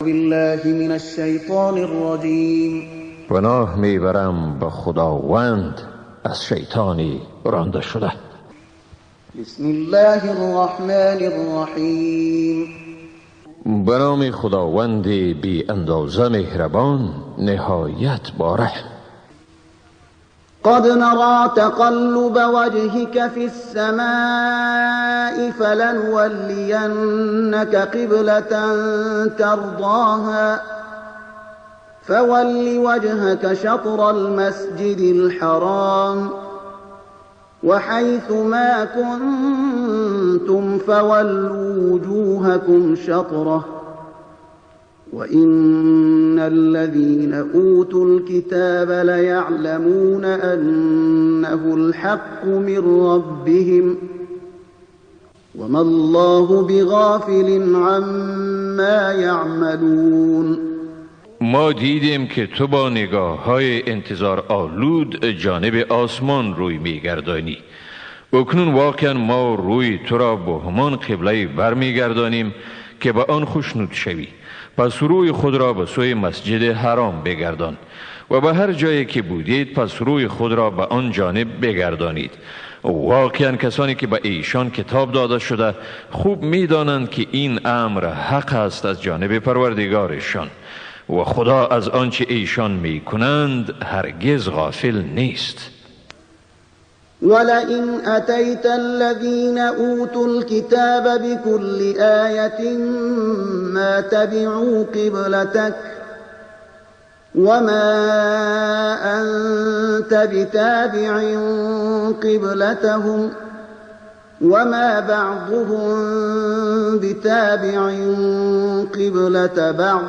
بالله من الشیطان الرجیم. پناه میبرم به خداوند از شیطانی رانده شده. بسم الله الرحمن الرحیم. به نام خداوند بی اندازه مهربان، نهایت بارحم. قد نرى تقلب وجهك في السماء فلنولينك قبلة ترضاها فول وجهك شطر المسجد الحرام وحيث ما كنتم فولوا وجوهكم شطره وإن الذين أوتوا الكتاب ليعلمون أنه الحق من ربهم وما الله بغافل عما يعملون. ما دیدیم که تو با نگاه های انتظار آلود جانب آسمان روی میگردانی. اکنون واقعا ما روی تو را به همان قبله برمیگردانیم که به آن خوشنود شوی. پس روی خود را به سوی مسجد حرام بگردان و به هر جایی که بودید پس روی خود را به آن جانب بگردانید. واقعا کسانی که به ایشان کتاب داده شده خوب میدانند که این امر حق است از جانب پروردگارشان و خدا از آنچه ایشان میکنند هرگز غافل نیست. ولئن أتيت الذين أوتوا الكتاب بكل آية ما تبعوا قبلتك وما أنت بتابع قبلتهم وما بعضهم بتابع قبلة بعض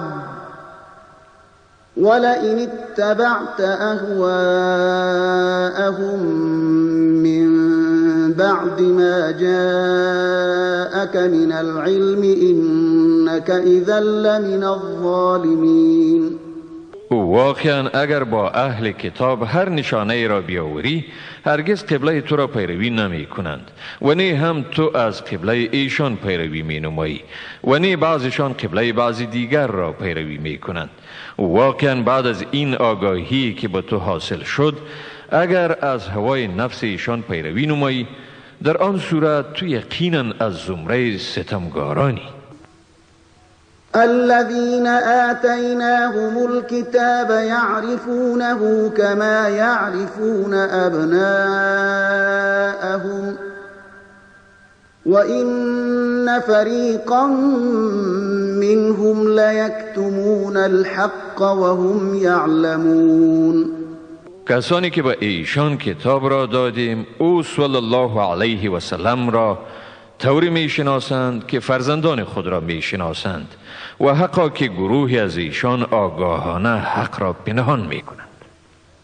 ولئن اتبعت أهواءهم من بعد ما جاءك من العلم إنك إذا لمن الظالمين. واقعا اگر با اهل کتاب هر نشانه ای را بیاوری هرگز قبله تو را پیروی نمی کنند و نه هم تو از قبله ایشان پیروی می نمایی و نه بعضشان قبله بعضی دیگر را پیروی می کنند. واقعا بعد از این آگاهی که به تو حاصل شد اگر از هوای نفس ایشان پیروی نمایی در آن صورت تو یقینا از زمره ستمگارانی. الذين آتيناهم الكتاب يعرفونه كما يعرفون أبناءهم وإن فريقا منهم ليكتمون الحق وهم يعلمون. کسانی که به ایشان کتاب را دادیم او صلی الله علیه و سلم را طوری می شناسند که فرزندان خود را می شناسند و حقا که گروهی از ایشان آگاهانه حق را پنهان می کنند.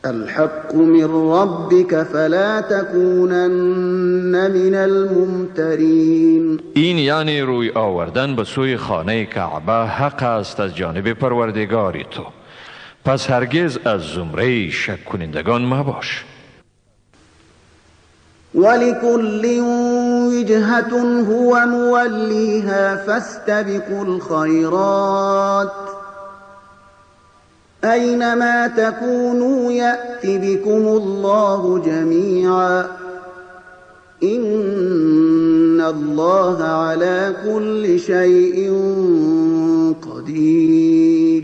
الحق من ربك فلا تكونن من الممترین. این یعنی روی آوردن به سوی خانه کعبه حق است از جانب پروردگار تو، پس هرگز از زمره شک کنندگان مباش. ولكل وجهة هو موليها فاستبقوا الخيرات أينما تكونوا يأت بكم الله جميعا إن الله على كل شيء قدير.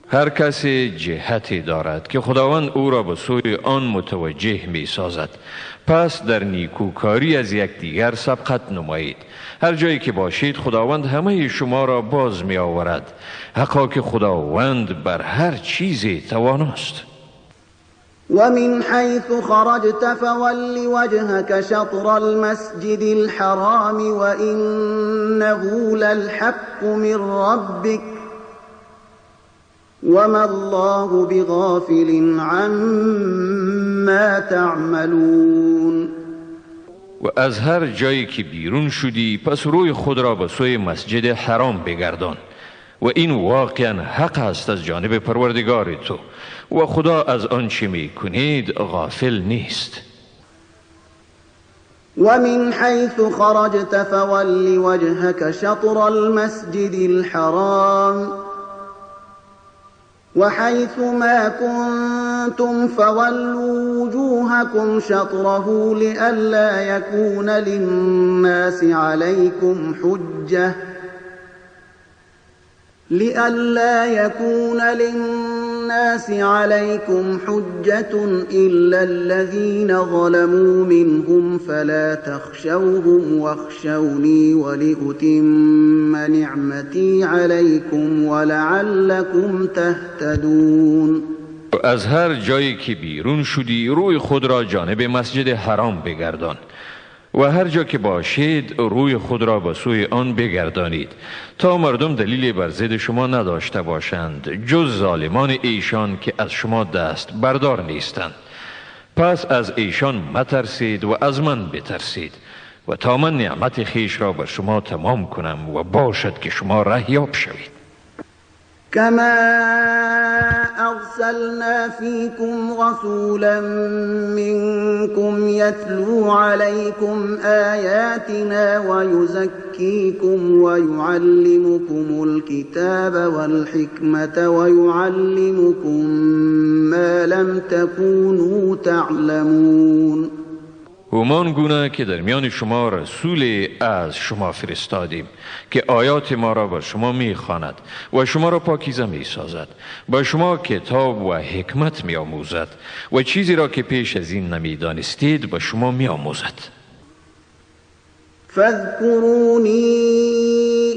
هر کسی جهتی دارد که خداوند او را به سوی آن متوجه می سازد، پس در نیکوکاری از یکدیگر سبقت نمایید. هر جایی که باشید خداوند همه شما را باز می آورد. حقا که خداوند بر هر چیزی تواناست. ومن حيث خرجت فول وجهك شطر المسجد الحرام وإنه للحق من ربك وما الله بغافل عما تعملون. و از هر جایی که بیرون شدی پس روی خود را به سوی مسجد حرام بگردان و این واقعا حق است از جانب پروردگار تو و خدا از آنچه می کنید غافل نیست. ومن حيث خرجت فول وجهك شطر المسجد الحرام وحيث ما كنتم فولوا وجوهكم شطره لئلا يكون للناس عليكم حجة لئلا يكون للناس عليكم حجة إلا الذين ظلموا منهم فلا تخشوهم واخشوني ولأتم نعمتي عليكم ولعلكم تهتدون. از هر جایی که بیرون شدی روی خود را جانب مسجد حرام بگردان و هر جا که باشید روی خود را به سوی آن بگردانید تا مردم دلیل بر ضد شما نداشته باشند جز ظالمان ایشان که از شما دست بردار نیستند. پس از ایشان مترسید و از من بترسید و تا من نعمت خویش را بر شما تمام کنم و باشد که شما رهیاب شوید. كما أرسلنا فيكم رسولا منكم يتلو عليكم آياتنا ويزكيكم ويعلمكم الكتاب والحكمة ويعلمكم ما لم تكونوا تعلمون. همان گونه که در میان شما رسول از شما فرستادیم که آیات ما را بر شما میخواند و شما را پاکیزه میسازد، با شما کتاب و حکمت میآموزد و چیزی را که پیش از این نمیدانستید به شما میآموزد. فاذكروني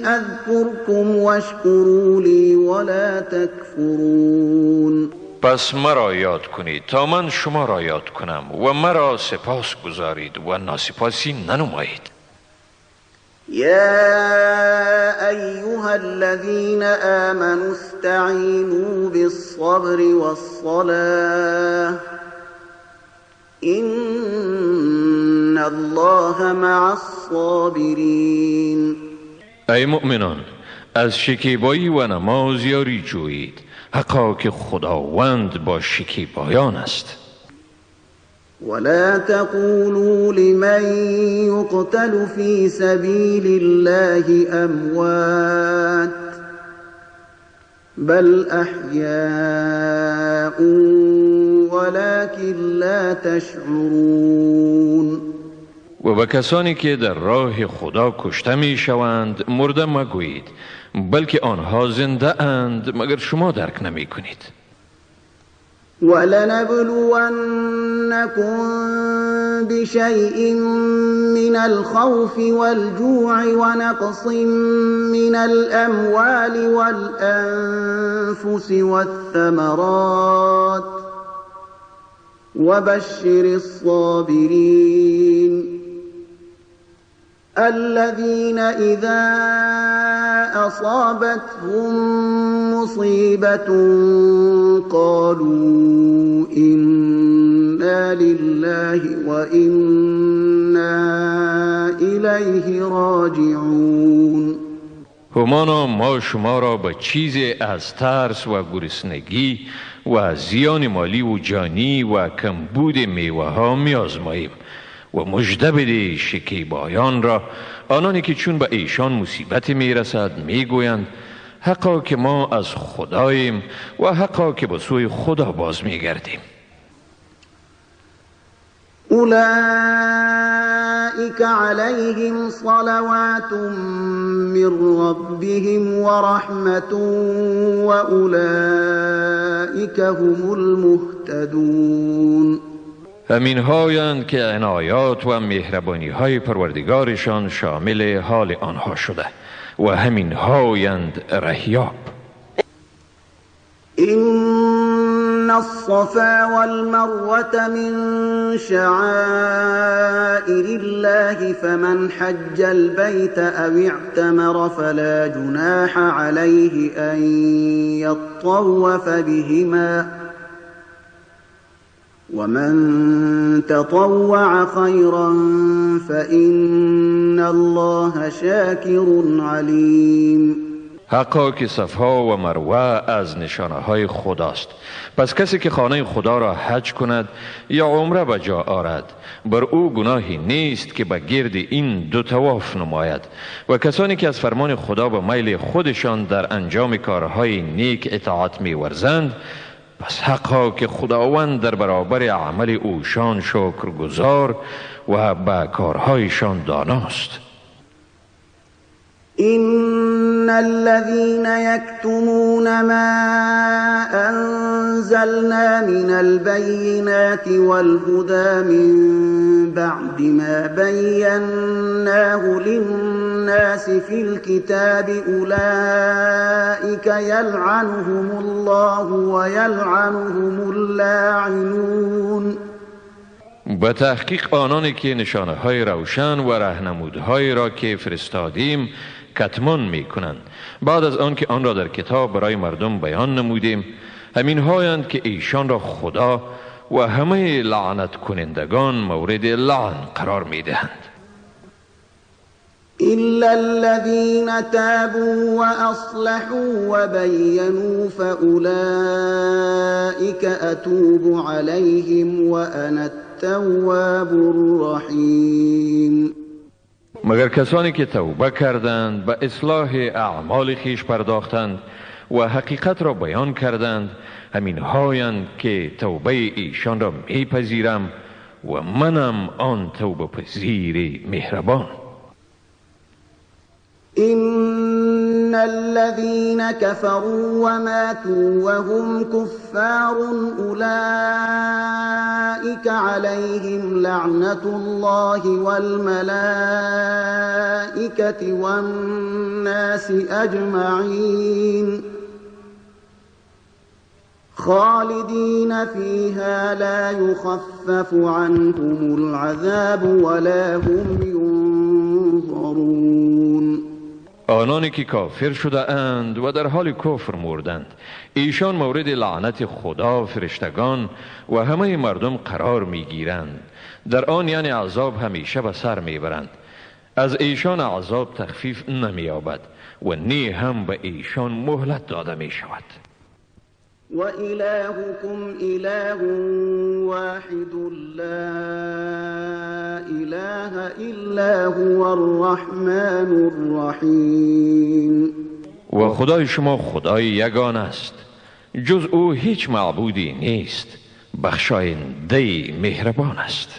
اذكركم واشكروا لي ولا تكفرون. پس مرا یاد کنید تا من شما را یاد کنم و مرا سپاس گذارید و ناسپاسی ننمایید. یا ایها الذین آمنوا استعینوا بالصبر والصلاة إن الله مع الصابرین. ای مؤمنان، از شکیبایی و نماز یاری جویید، حقا که خداوند با شکیبایان است. ولا تقولوا لمن يقتل في سبيل الله أموات بل أحياء ولكن لا تشعرون. و به کسانی که در راه خدا کشته می شوند مرده مگویید، بلکه آنها زنده اند مگر شما درک نمی کنید. ولنبلونكم بشيء من الخوف والجوع ونقص من الأموال والأنفس والثمرات وبشر الصابرين الذين إذا أصابتهم مصيبة قالوا إنا لله وإنا إليه راجعون. همانا ما شما را به چیزی از ترس و گرسنگی و زیان مالی و جانی و کمبود میوه ها می‌آزماییم و مژده بده شکیبایان را، آنانی که چون به ایشان مصیبت میرسد میگویند حقا که ما از خداییم و حقا که به سوی خدا باز میگردیم. اولئک علیهم صلوات من ربهم و رحمة و اولئک هم المهتدون. همین هایند که عنایات و مهربانی های پروردگارشان شامل حال آنها شده و همین هایند رهیاب. إن الصفا والمروة من شعائر الله فمن حج البيت أو اعتمر فلا جناح عليه أن يطوف بهما ومن تطوع خيرا فإن الله شاكر عليم. حقا که صفا و مروه از نشانه های خداست. پس کسی که خانه خدا را حج کند یا عمره به جا آرد، بر او گناهی نیست که به گرد این دو طواف نماید. و کسانی که از فرمان خدا به میل خودشان در انجام کارهای نیک اطاعت می‌ورزند، پس حقا که خداوند در برابر عمل اوشان شکرگزار و به کارهایشان داناست. إن الذين يكتمون ما أنزلنا من البينات والهدى من بعد ما بيناه للناس في الكتاب أولئك يلعنهم الله ويلعنهم اللاعنون. به تحقیق آنانی که نشانه های روشن و رهنمودهایی را که فرستادیم کتمان می کنند، بعد از آن که آن را در کتاب برای مردم بیان نمودیم، همین هایند که ایشان را خدا و همه لعنت کنندگان مورد لعن قرار می دهند. إلا الذين تابوا وأصلحوا وبينوا فأولئك أتوب عليهم وأنا التواب الرحيم. مگر کسانی که توبه کردند، به اصلاح اعمال خویش پرداختند و حقیقت را بیان کردند، همین هایند که توبه ایشان را میپذیرم و منم آن توبه پذیر مهربان. إن الذين كفروا وماتوا وهم كفار أولئك عليهم لعنة الله والملائكة والناس أجمعين خالدين فيها لا يخفف عنهم العذاب ولا هم ينظرون. آنانی که کافر شده اند و در حال کفر مردند، ایشان مورد لعنت خدا، فرشتگان و همه مردم قرار میگیرند. در آن یعنی عذاب همیشه به سر میبرند. از ایشان عذاب تخفیف نمییابد و نی هم به ایشان مهلت داده میشود. و الهکم اله واحد لا اله الا هو الرحمن الرحیم. و خدای شما خدای یگان است، جز او هیچ معبودی نیست، بخشاینده مهربان است.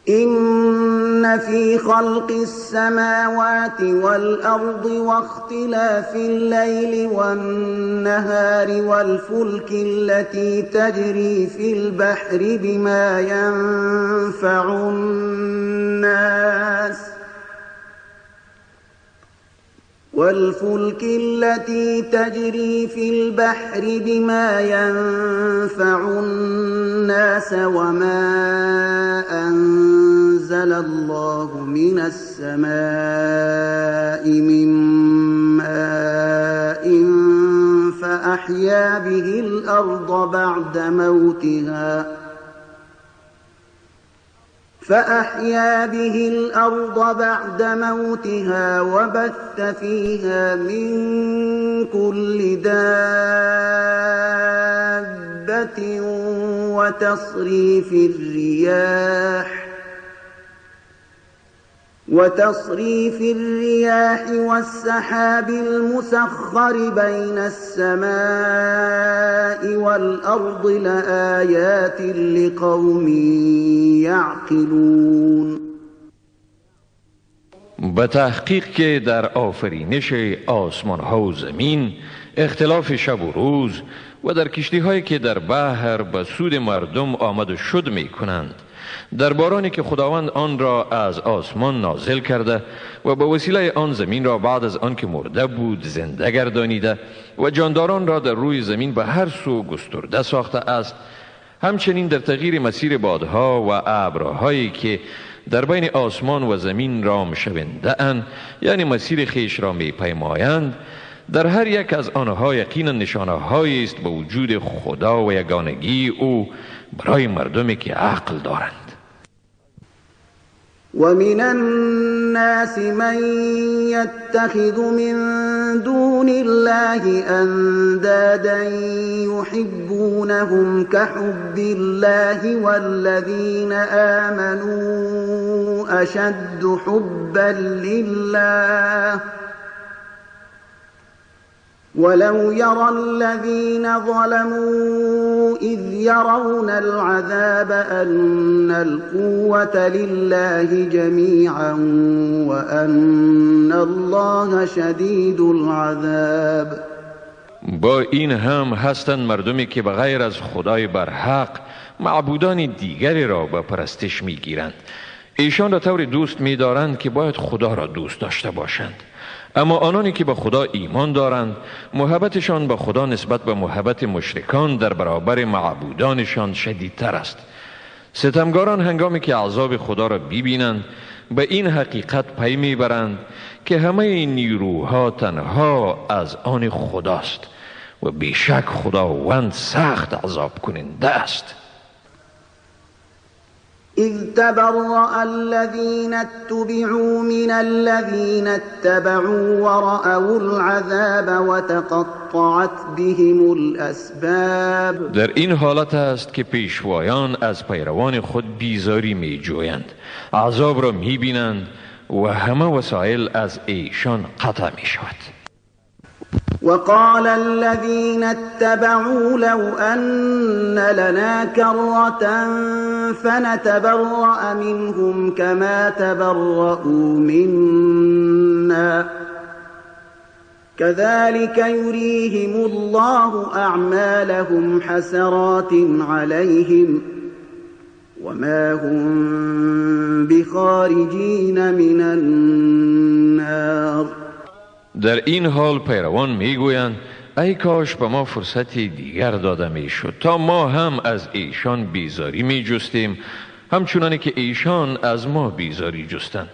إن في خلق السماوات والأرض واختلاف الليل والنهار والفلك التي تجري في البحر بما ينفع الناس والفلك التي تجري في البحر بما ينفع الناس وما أنزل الله من السماء من ماء فأحيا به الأرض بعد موتها فأحيا به الأرض بعد موتها وبث فيها من كل دابة وتصريف الرياح والسحاب المسخر بين السماء والأرض لآيات لقوم يعقلون. به تحقیق که در آفرینش آسمان ها و زمین، اختلاف شب و روز و در کشتی هایی که در بحر به سود مردم آمد و شد می کنند، در بارانی که خداوند آن را از آسمان نازل کرده و به وسیله آن زمین را بعد از آن که مرده بود زنده گردانیده و جانداران را در روی زمین به هر سو گسترده ساخته است، همچنین در تغییر مسیر بادها و ابرهایی که در بین آسمان و زمین رام شونده اند، یعنی مسیر خویش را می پیمایند، در هر یک از آنها یقینا نشانه هایی است به وجود خدا و یگانگی او برای مردمی که عقل دارند. ومن الناس من يتخذ من دون الله أندادا يحبونهم كحب الله والذين آمنوا أشد حبا لله ولو يرى الذين ظلموا إذ يرون العذاب أن القوة لله جميعا وأن الله شديد العذاب. با این هم هستند مردمی که به غیر از خدای برحق معبودان دیگری را به پرستش میگیرند. ایشان را طوری دوست می‌دارند که باید خدا را دوست داشته باشند. اما آنانی که به خدا ایمان دارند، محبتشان به خدا نسبت به محبت مشرکان در برابر معبودانشان شدیدتر است. ستمگاران هنگامی که عذاب خدا را ببینند، به این حقیقت پی میبرند که همه نیروها تنها از آن خداست و بیشک خداوند سخت عذاب کننده است. إذ تبرأ الذين اتبعوا من الذين اتبعوا ورأوا العذاب وتقطعت بهم الأسباب. در این حالت است که پیشوایان از پیروان خود بیزاری می جویند، عذاب را می بینند و همه وسایل از ایشان قطع می شود. وقال الذين اتبعوا لو أن لنا كرة فنتبرأ منهم كما تبرؤوا منا كذلك يريهم الله أعمالهم حسرات عليهم وما هم بخارجين من النار. در این حال پیروان میگویند ای کاش به ما فرصتی دیگر داده میشد تا ما هم از ایشان بیزاری میجستیم، همچنانی که ایشان از ما بیزاری جستند.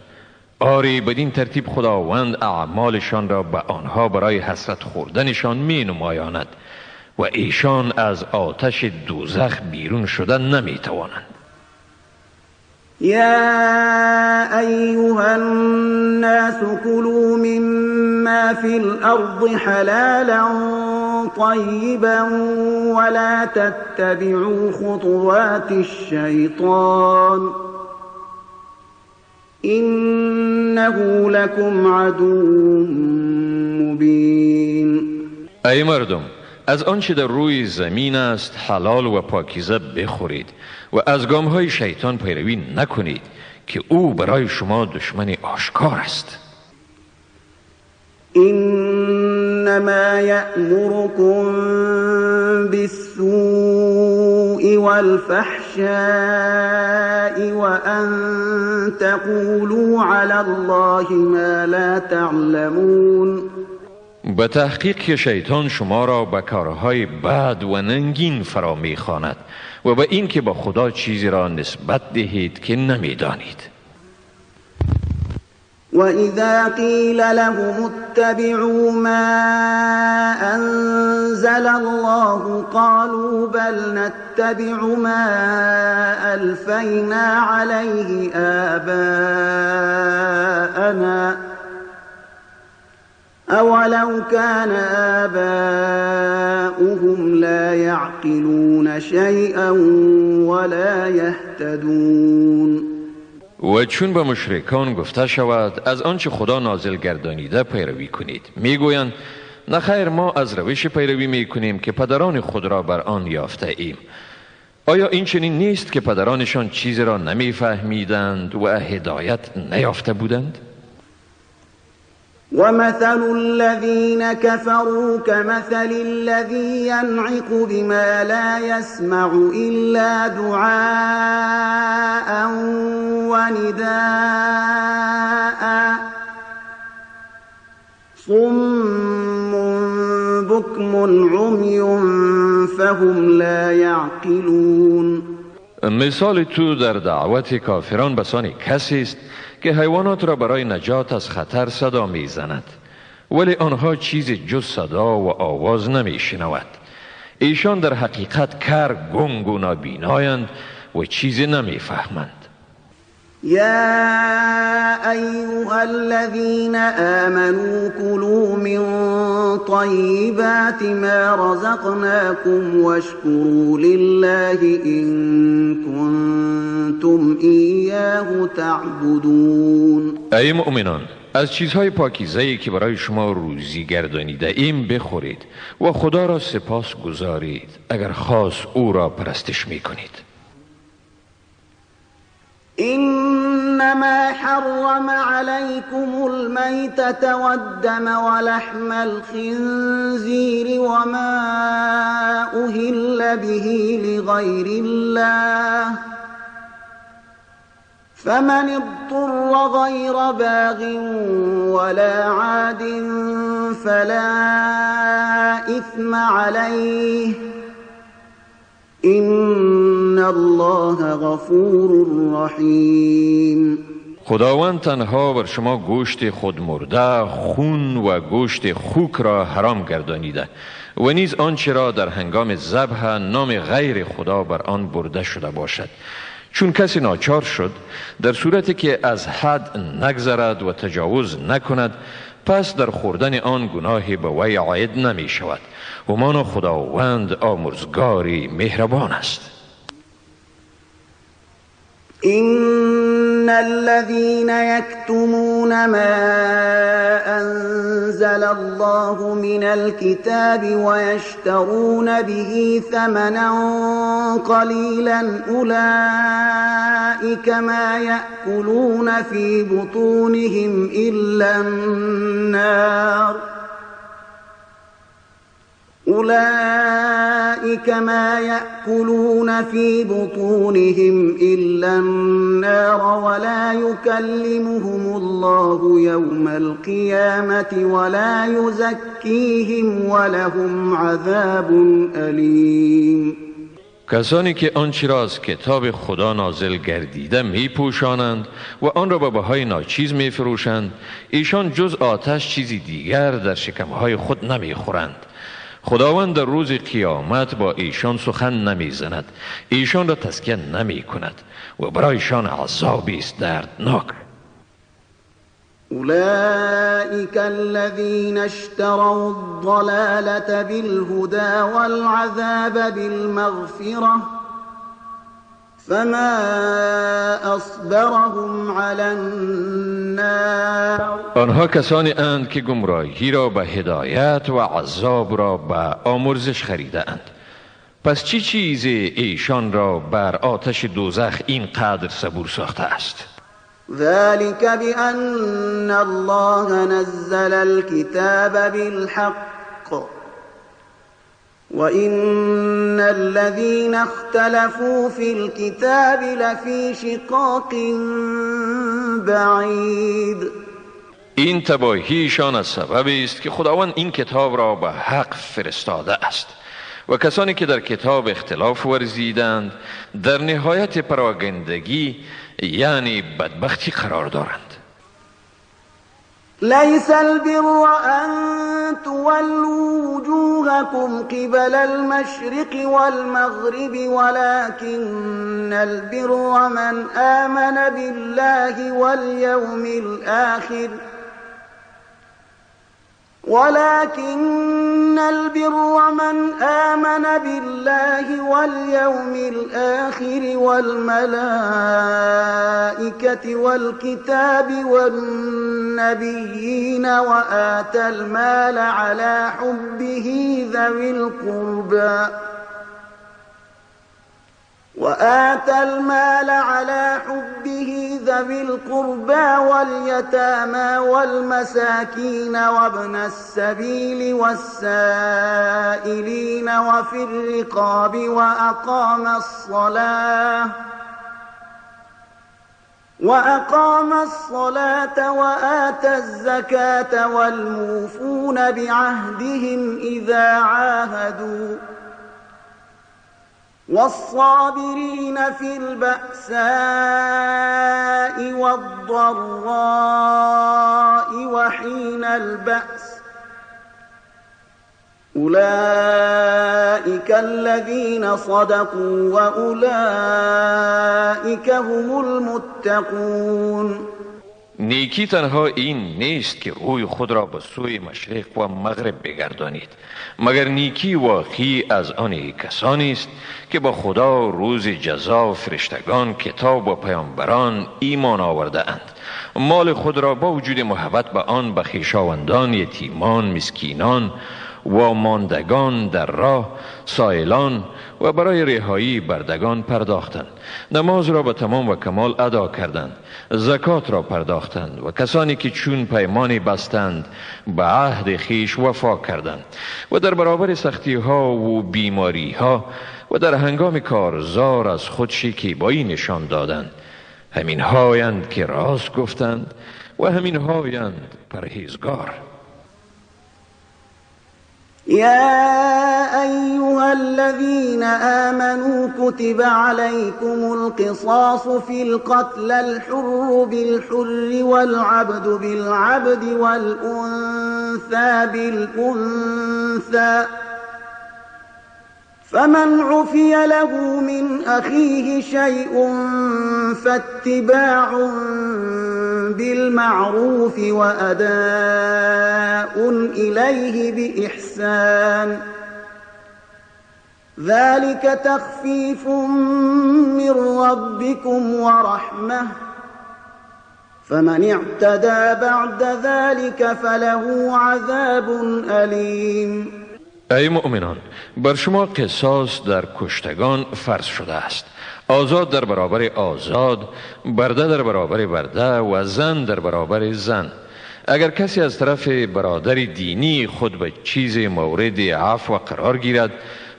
آری، بدین ترتیب خداوند اعمالشان را به آنها برای حسرت خوردنشان می نمایاند و ایشان از آتش دوزخ بیرون شدن نمی توانند. يا أيها الناس كلوا مما في الأرض حلالا طيبا ولا تتبعوا خطوات الشيطان إنه لكم عدو مبين. ای مردم، از آنچه در روی زمین است حلال و پاکیزه بخورید و از گامهای شیطان پیروی نکنید که او برای شما دشمن آشکار است. انما یأمرکم بالسوء والفحشاء وأن تقولوا علی الله ما لا تعلمون. به تحقیق که شیطان شما را به کارهای بد و ننگین فرا می‌خواند و به این که با خدا چیزی را نسبت دهید که نمی‌دانید. وإذا قيل لهم اتبعوا ما أنزل الله قالوا بل نتبع ما ألفينا عليه آباءنا أولو كان آباؤهم لا يعقلون شيئا ولا يهتدون. و چون به مشرکان گفته شود از آنچه خدا نازل گردانیده پیروی کنید، میگویند نه خیر، ما از روش پیروی میکنیم که پدران خود را بر آن یافته ایم. آیا این چنین نیست که پدرانشان چیزی را نمیفهمیدند و هدایت نیافته بودند؟ ومثل الذين كفروا كمثل الذي ينعق بما لا يسمع إلا دعاء ونداء صم بكم عمي فهم لا يعقلون. مثال تو در دعوت کافران بسان کسی است که حیوانات را برای نجات از خطر صدا میزند، ولی آنها چیز جز صدا و آواز نمیشنود. ایشان در حقیقت کر، گنگ و نابینایند و چیزی نمیفهمند. يا أيها الذين آمنوا كلوا من طيبات ما رزقناكم واشكروا لله إن كنتم إياه تعبدون. ای مؤمنان، از چیزهای پاکیزه‌ای که برای شما روزی گردانیده ایم بخورید و خدا را سپاس گزارید اگر خاص او را پرستش میکنید. إنما حرم عليكم الميتة والدم ولحم الخنزير وما أهل به لغير الله فمن اضطر غير باغ ولا عاد فلا إثم عليه إن الله غفور رحیم. خداوند تنها بر شما گوشت خود مرده، خون و گوشت خوک را حرام گردانیده و نیز آنچه را در هنگام ذبح نام غیر خدا بر آن برده شده باشد. چون کسی ناچار شد در صورتی که از حد نگذرد و تجاوز نکند، پس در خوردن آن گناهی به وی عاید نمی شود. همانا خداوند آمرزگاری مهربان است. إن الذين يكتمون ما أنزل الله من الكتاب ويشترون به ثمنا قليلا أولئك ما يأكلون في بطونهم إلا النار أولئك ما يأكلون في بطونهم إلا النار ولا يكلمهم الله يوم القيامة ولا يزكيهم ولهم عذاب أليم. کسانی که آنچه را از کتاب خدا نازل گردیده می پوشانند و آن را به بهای ناچیز می فروشند، ایشان جز آتش چیزی دیگر در شکمهای خود نمی خورند. خداوند در روز قیامت با ایشان سخن نمیزند، ایشان را تزکیه نمی کند و برایشان عذابی است دردناک. أولئك الذين اشتروا الضلالة بالهدى والعذاب بالمغفرة فما أصبرهم على النار. آنها کسانی اند که گمراهی را به هدایت و عذاب را به آمرزش خریده اند. پس چی چیزی ایشان را بر آتش دوزخ اینقدر صبور ساخته است؟ ذلك بأن الله نزل الكتاب بالحق وإن الذين اختلفوا في الكتاب لفي شقاق بعید. این تباهیشان از سبب است که خداوند این کتاب را به حق فرستاده است و کسانی که در کتاب اختلاف ورزیدند در نهایت پراگندگی یعنی بدبختی قرار دارند. ليس البر أن تولوا وجوهكم قبل المشرق والمغرب ولكن البر من آمن بالله واليوم الآخر ولكن البر من آمن بالله واليوم الآخر والملائكة والكتاب والنبيين وآتى المال على حبه ذوي القربى وآتى المال على حبه ذوي القربى واليتامى والمساكين وابن السبيل والسائلين وفي الرقاب وأقام الصلاة وآتى الزكاة والموفون بعهدهم إذا عاهدوا والصابرين في البأساء والضراء وحين البأس أولئك أولئك الذين صدقوا وأولئك هم المتقون. نیکی تنها این نیست که روی خود را به سوی مشرق و مغرب بگردانید، مگر نیکی واقعی از آن کسانی است که با خدا، روز جزا، فرشتگان، کتاب و پیامبران ایمان آورده اند، مال خود را با وجود محبت به آن به خویشاوندان، یتیمان، مسکینان و ماندگان در راه، سائلان و برای رهایی بردگان پرداختند، نماز را به تمام و کمال ادا کردند، زکات را پرداختند و کسانی که چون پیمانی بستند به عهد خویش وفا کردند و در برابر سختی ها و بیماری ها و در هنگام کارزار از خود شکیبایی نشان دادند. همین هایند که راست گفتند و همین هایند پرهیزگار. يا أيها الذين آمنوا كتب عليكم القصاص في القتل، الحر بالحر والعبد بالعبد والأنثى بالأنثى، فمن عفي له من أخيه شيء فاتباع بالمعروف وأداء إليه بإحسان، ذلك تخفيف من ربكم ورحمة، فمن اعتدى بعد ذلك فله عذاب أليم. ای مؤمنان، بر شما قصاص در کشتگان فرض شده است، آزاد در برابر آزاد، برده در برابر برده و زن در برابر زن. اگر کسی از طرف برادر دینی خود به چیز مورد عفو قرار گیرد،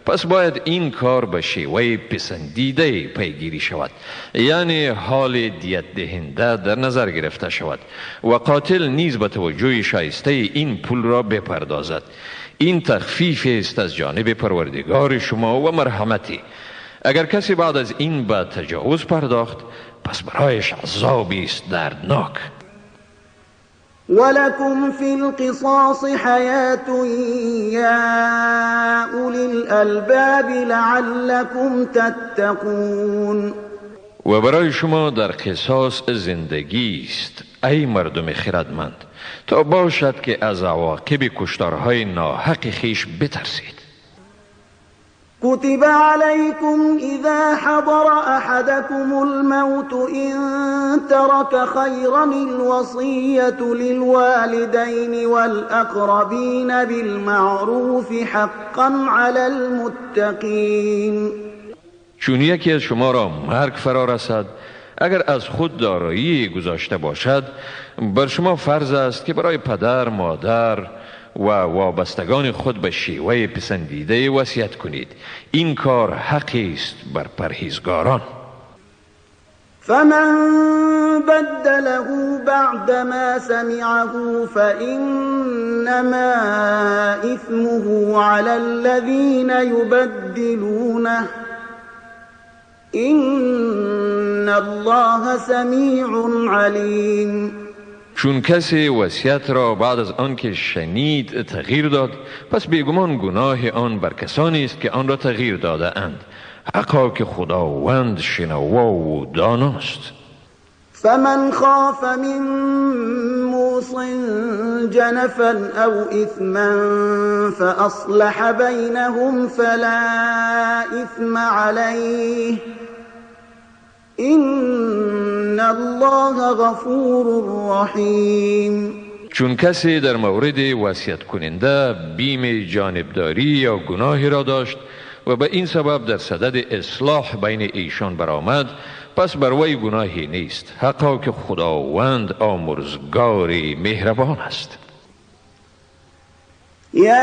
پس باید این کار به شیوه پسندیده پیگیری شود، یعنی حال دیت دهنده در نظر گرفته شود و قاتل نیز به توجه شایسته این پول را بپردازد. این تخفیف است از جانب پروردگار شما و مرحمتی. اگر کسی بعد از این به تجاوز پرداخت، پس برایش عذابی است دردناک. ولكم في القصاص حیات یا اولی الالباب لعلكم تتقون. و برای شما در قصاص زندگی است ای مردم خردمند، تا باشد که از عواقب کشتارهای ناحق خویش بترسید. كتب عليكم إذا حضر أحدكم الموت إن ترك خيرا الوصية للوالدين والأقربين بالمعروف حقا على المتقين. چون یکی از شما را مرگ فرا رسد، اگر از خود دارایی گذاشته باشد، بر شما فرض است که برای پدر، مادر و وابستگان خود به شیوه پسندیده وصیت کنید. این کار حقی است بر پرهیزگاران. فمن بدله بعدما سمعه فإنما إثمه على الذين يبدلونه إن الله سمیع علیم. چون کسی وصیت را بعد از آن که شنید تغییر داد، پس بیگمان گناه آن بر کسانی است که آن را تغییر داده اند. حقا که خداوند شنوا و داناست. فمن خاف من موص جنفا او اثما فاصلح بینهم فلا اثم علیه ان الله غفور رحیم. چون کسی در مورد وصیت کننده بیم جانبداری یا گناهی را داشت و به این سبب در صدد اصلاح بین ایشان برآمد، پس بر وی گناهی نیست. حقا که خداوند آمرزگار مهربان است. یا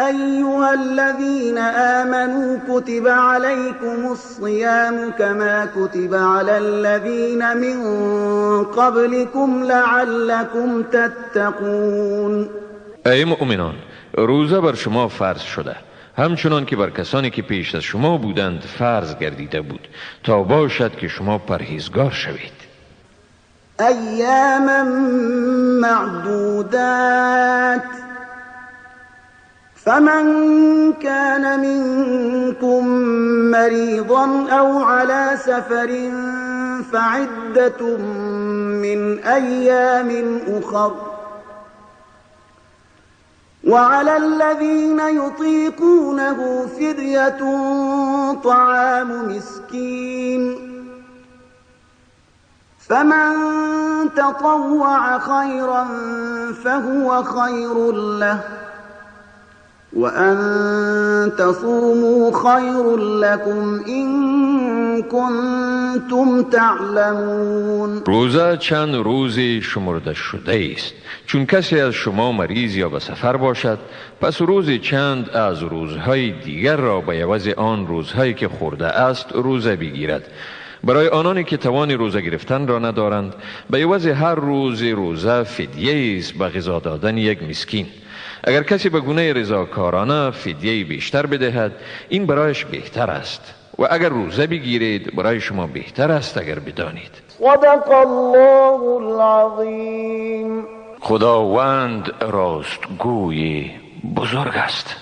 ایها الذین آمنوا كتب علیکم الصیام کما كتب علی الذین من قبلکم لعلکم تتقون. ای مؤمنان، روزه بر شما فرض شده، همچنان که بر کسانی که پیش از شما بودند فرض گردیده بود، تا باشد که شما پرهیزگار شوید. ایاما معدودات، فمن كان منكم مريضا أو على سفر فعدة من أيام أخر وعلى الذين يطيقونه فدية طعام مسكين فمن تطوع خيرا فهو خير له وأن تصوموا خير لكم إن كنتم تعلمون. روزه چند روزی شمرده شده است. چون کسی از شما مریض یا به سفر باشد، پس روز چند از روزهای دیگر را به عوض آن روزهایی که خورده است روزه بگیرد. برای آنانی که توان روزه گرفتن را ندارند، به عوض هر روز روزه فدیه است به غذا دادن یک مسکین. اگر کسی به گونه رضاکارانه فدیه بیشتر بدهد، این برایش بهتر است، و اگر روزه بگیرید برای شما بهتر است اگر بدانید. صدق الله العظیم. خداوند راستگوی بزرگ است.